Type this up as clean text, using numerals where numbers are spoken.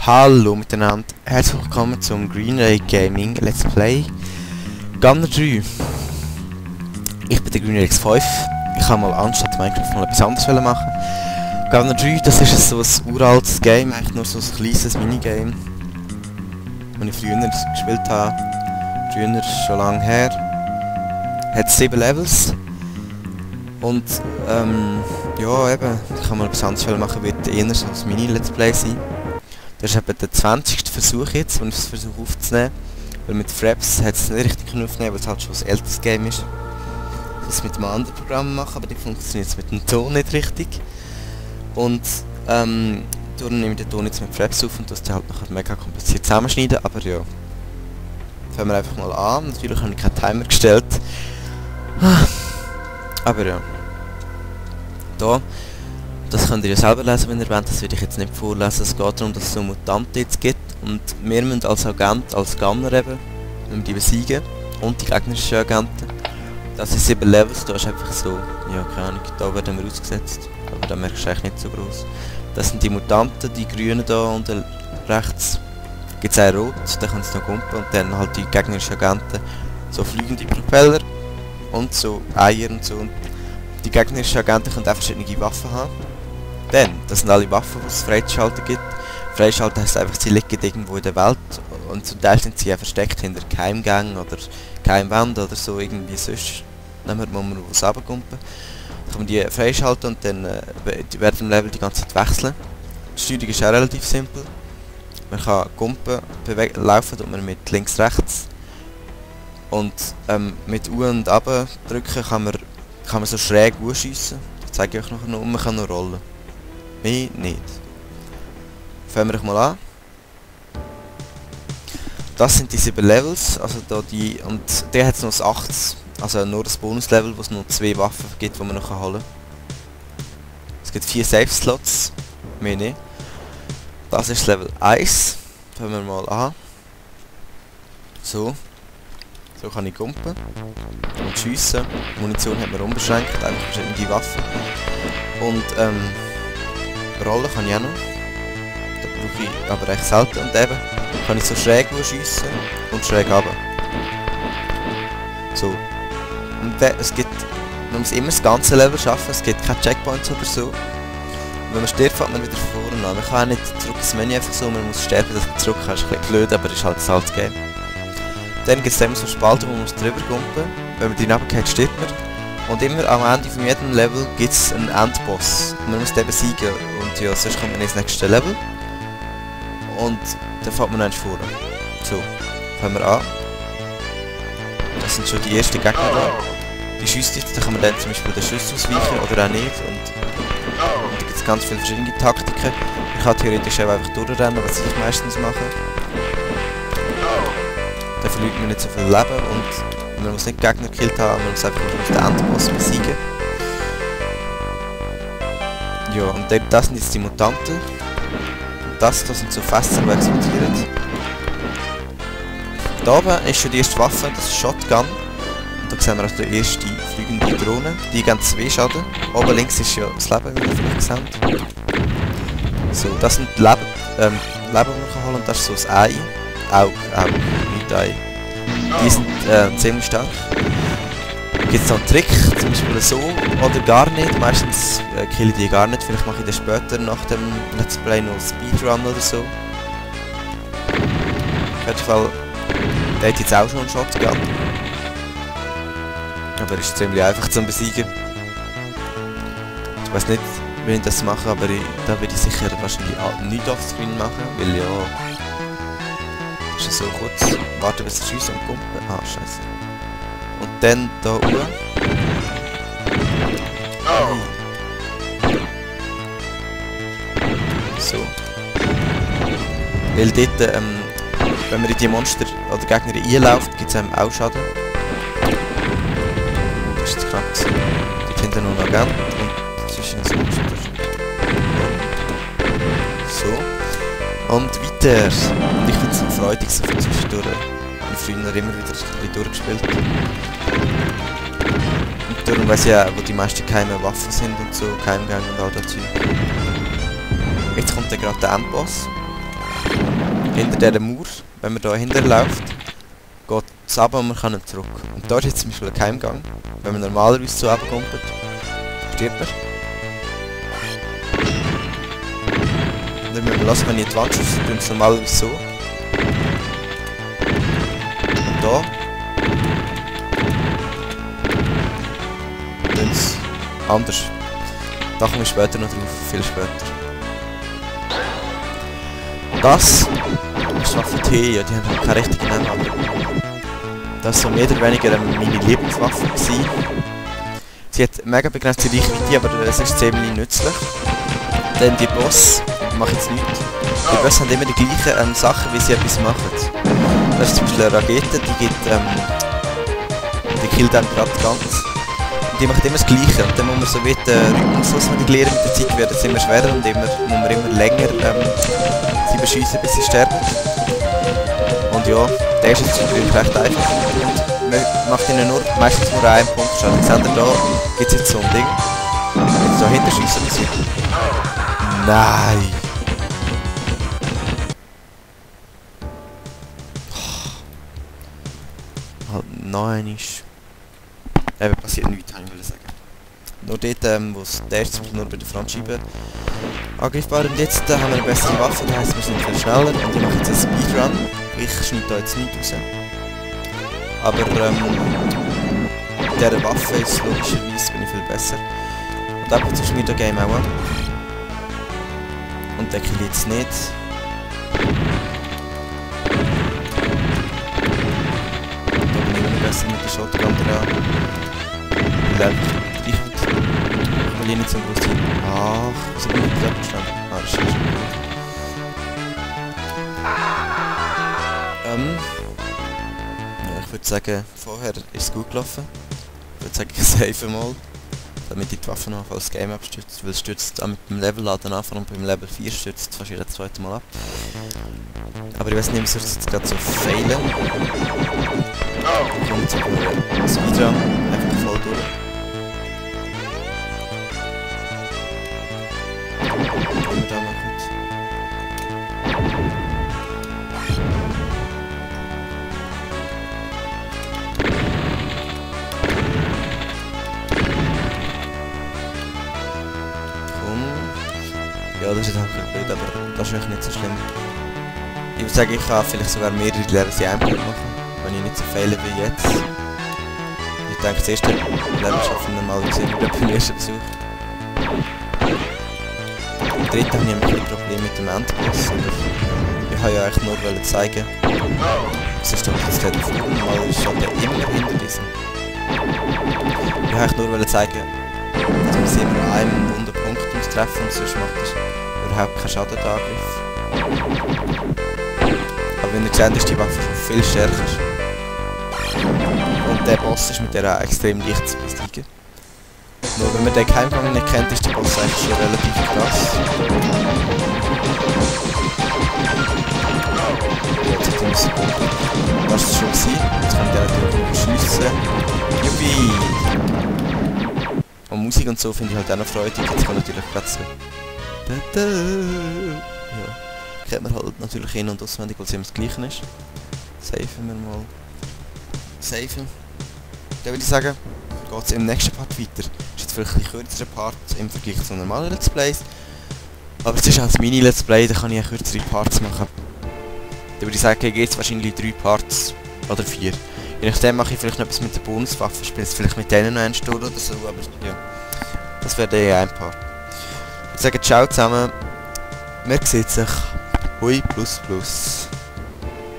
Hallo miteinander, herzlich willkommen zum Green Ray Gaming Let's Play Gunner 3. Ich bin der Green Ray X5. Ich habe mal anstatt Minecraft mal etwas anderes machen. Gunner 3, das ist so ein uraltes Game, eigentlich nur so ein kleines Minigame, das ich früher gespielt habe. Früher, schon lange her. Hat 7 Levels. Und ja eben, ich kann mal etwas anderes machen, wird eher so ein Mini-Let's Play sein. Das ist eben der 20. Versuch jetzt, wenn ich es versuche aufzunehmen. Weil mit Fraps hat es nicht richtig aufnehmen, weil es halt schon ein älteres Game ist. Ich muss es mit einem anderen Programm machen, aber die funktioniert jetzt mit dem Ton nicht richtig. Und darum nehme ich den Ton jetzt mit Fraps auf und das dann halt nachher mega kompliziert zusammenschneiden, aber ja. Fangen wir einfach mal an. Natürlich habe ich keinen Timer gestellt. Aber ja. Da. Das könnt ihr ja selber lesen, wenn ihr wollt, das werde ich jetzt nicht vorlesen. Es geht darum, dass es so Mutanten jetzt gibt und wir müssen als Agent, als Gunner eben, müssen die besiegen und die gegnerischen Agenten. Das sind 7 Levels, da ist einfach so, ja keine Ahnung, da werden wir ausgesetzt, aber da merkst du eigentlich nicht so groß. Das sind die Mutanten, die grünen da unten rechts, gibt es auch rot, da können sie noch kumpen und dann halt die gegnerischen Agenten, so fliegende Propeller und so Eier und so. Und die gegnerischen Agenten können auch verschiedene Waffen haben. Denn, das sind alle Waffen, die es freizuschalten gibt. Freischalten heisst einfach, sie liegen irgendwo in der Welt und zum Teil sind sie ja versteckt hinter Geheimgängen oder Geheimwänden oder so irgendwie sonst. Nehmen wir mal was runterkumpen. Dann kann man die freischalten und dann werden im Level die ganze Zeit wechseln. Die Steuerung ist auch relativ simpel. Man kann kumpen, laufen tut man mit links, rechts. Und mit U und ab drücken kann man so schräg schiessen. Das zeige ich euch nachher noch und man kann noch rollen. Mehr nicht. Fangen wir mal an. Das sind die 7 Levels, also da die, und der hat noch das 8, also nur das Bonuslevel, wo es noch 2 Waffen gibt, die man noch holen kann. Es gibt 4 Safe Slots, mehr nicht. Das ist Level 1. Fangen wir mal an. So kann ich kumpen und schiessen. Munition hat man unbeschränkt, einfach verschiedene Waffen. Und rollen kann ich auch noch. Da brauche ich aber recht selten. Und eben kann ich so schräg schiessen und schräg runter. So. Und es gibt, man muss immer das ganze Level schaffen, es gibt keine Checkpoints oder so. Und wenn man stirbt, fängt man wieder von vorne an. Man kann auch nicht zurück ins Menü einfach so, man muss sterben, dass man zurück kann. Das ist ein bisschen blöd, aber ist halt das alte Game. Dann gibt es immer so Spalten, wo man drüber kumpen. Wenn man die runtergeht, stirbt man. Und immer am Ende von jedem Level gibt es einen Endboss. Und man muss den besiegen. Und ja, sonst kommt man ins nächste Level. Und dann fängt man eigentlich vorne. So, fangen wir an. Das sind schon die ersten Gegner da. Die schiessen jetzt, da kann man dann zum Beispiel den Schuss ausweichen oder auch nicht. Und da gibt es ganz viele verschiedene Taktiken. Ich kann theoretisch auch einfach durchrennen, was ich meistens mache. Dann verliert man nicht so viel Leben und man muss nicht Gegner gekillt haben, man muss einfach nur den Endboss besiegen. Ja, und das sind jetzt die Mutanten. Und das sind so Fässer, die explodieren. Da oben ist schon die erste Waffe, das ist Shotgun. Und da sehen wir auch die erste fliegende Drohne. Die geben 2 Schaden. Oben links ist ja das Leben, wie ihr vielleicht seht. So, das sind die Leben, die man holen kann und das ist so das Ei. Auch nicht Ei. Die sind ziemlich stark. Gibt es noch einen Trick, zum Beispiel so oder gar nicht. Meistens kill ich die gar nicht, vielleicht mache ich das später nach dem Let's Play noch Speedrun oder so. Auf jeden Fall, der hat jetzt auch schon einen Shotgun. Aber er ist ziemlich einfach zu besiegen. Ich weiß nicht, wie ich das mache, aber da würde ich sicher wahrscheinlich nicht offscreen machen, weil ja... So kurz warten, bis er schießt und kumpen. Ah, scheiße. Und dann da oben. So. Weil dort, wenn man in die Monster oder Gegner reinläuft, gibt es einem auch Schaden. Das ist jetzt knapp. Dort hinten noch ein Agent und zwischen das Monster. So. Und weiter. Ich finde es freudig, so viel zwischendurch. Ich habe früher immer wieder ein bisschen durchgespielt. Und darum weiss ich auch, wo die meisten geheime Waffen sind und so, Geheimgänge und all das Zeug. Jetzt kommt dann gerade der Endboss. hinter dieser Mauer, wenn man da hinterläuft, geht es runter und man kann nicht zurück. Und da ist jetzt zum Beispiel ein Geheimgang. Wenn man normalerweise so runterkommt, stirbt man. Und dann müssen wir lassen, wenn ich in die Wand schieße, tun es normalerweise so. Und da. Tun es anders. Da komme ich später noch drauf, viel später. Das ist Waffe T, ja, die haben halt keine richtige Namen, aber das war so mehr oder weniger meine Lieblingswaffe gewesen. Sie hat mega begrenzte Reichweite, aber es ist ziemlich nützlich. Denn die Boss machen jetzt nichts. Die Boss haben immer die gleichen Sachen, wie sie etwas machen. Das ist zum Beispiel eine Rakete, die gibt, die killt dann gerade ganz. Und die macht immer das Gleiche. Und dann muss man so wie den Rhythmus lernen. Mit der Zeit wird es immer schwerer und muss man immer länger sie beschießen, bis sie sterben. Und ja, der ist jetzt natürlich recht einfach. Und man macht ihnen meistens nur einen Punkt Schaden. Seht ihr, da gibt es jetzt so ein Ding. Jetzt da hinter schießen wir sie. Nein! Halt nein ist. Eben passiert nichts, kann ich sagen. Nur dort, wo der ist nur bei der Frontscheibe angreifbar. Und jetzt haben wir eine bessere Waffe, das heisst wir sind viel schneller und ich mache jetzt einen Speedrun. Ich schneide da jetzt nicht raus. Aber mit dieser Waffe ist logischerweise bin ich viel besser. Und ab und zu schneide ich Game auch an. Und den kill ich jetzt nicht. Da bin ich immer besser mit der Shotgun dran. Ich will nicht so groß sein. Ach, wieso bin ich nicht abgestanden? Ah, das ist schon gut. Ja, ich würde sagen, vorher ist es gut gelaufen. Ich würde sagen, ich save mal. Damit ich die Waffe noch als Game abstürzt. Weil es stürzt auch mit dem Level-Laden an und beim Level 4 stürzt es fast jedes zweite Mal ab. Aber ich weiß nicht, wieso es jetzt gerade so failen. Ich komme jetzt aber Speedrun einfach voll durch. Wenn wir da mal kurz. Ja, das ist jetzt auch blöd, aber das ist eigentlich nicht so schlimm. Ich würde sagen, ich kann vielleicht sogar mehrere Levels in einem Punkt machen, wenn ich nicht so fehle wie jetzt. Ich denke, das erste Level schaffen wir mal beim ersten Besuch. Im dritten habe ich ein bisschen Probleme mit dem Endboss. Ich habe ja eigentlich nur zeigen, was ist da jetzt der davor, weil es steht ja immer hinter diesem. Ich habe eigentlich nur zeigen, dass wir immer einen Wunderpunkt treffen und sonst macht es überhaupt keinen Schadenangriff. Aber wenn ihr seht, ist die Waffe schon viel stärker. Und der Boss ist mit der auch extrem leicht zu besiegen. Nur wenn man den Geheimgang nicht kennt, ist der Boss eigentlich schon relativ krass. Jetzt hat er uns das ist schon gewesen. Jetzt kann der natürlich noch schiessen. Juppie! Und Musik und so finde ich halt auch noch freudig. Jetzt kann natürlich gerade so. Ja. Kennt man halt natürlich in- und auswendig, weil es immer das Gleiche ist. Safen wir mal. Safen. Dann würde ich sagen, geht es im nächsten Part weiter. Ist jetzt vielleicht ein kürzerer Part im Vergleich zu normalen Let's Plays. Aber es ist auch ein Mini-Let's Play, da kann ich auch kürzere Parts machen. Dann würde ich sagen, geht es wahrscheinlich 3 Parts oder 4. Je nachdem mache ich vielleicht noch etwas mit der Bonuswaffe, spiele es vielleicht mit denen noch eine Stunde oder so, aber ja. Das wäre dann ein Part. Ich würde sagen, ciao zusammen. Wir sehen sich. Hui plus plus.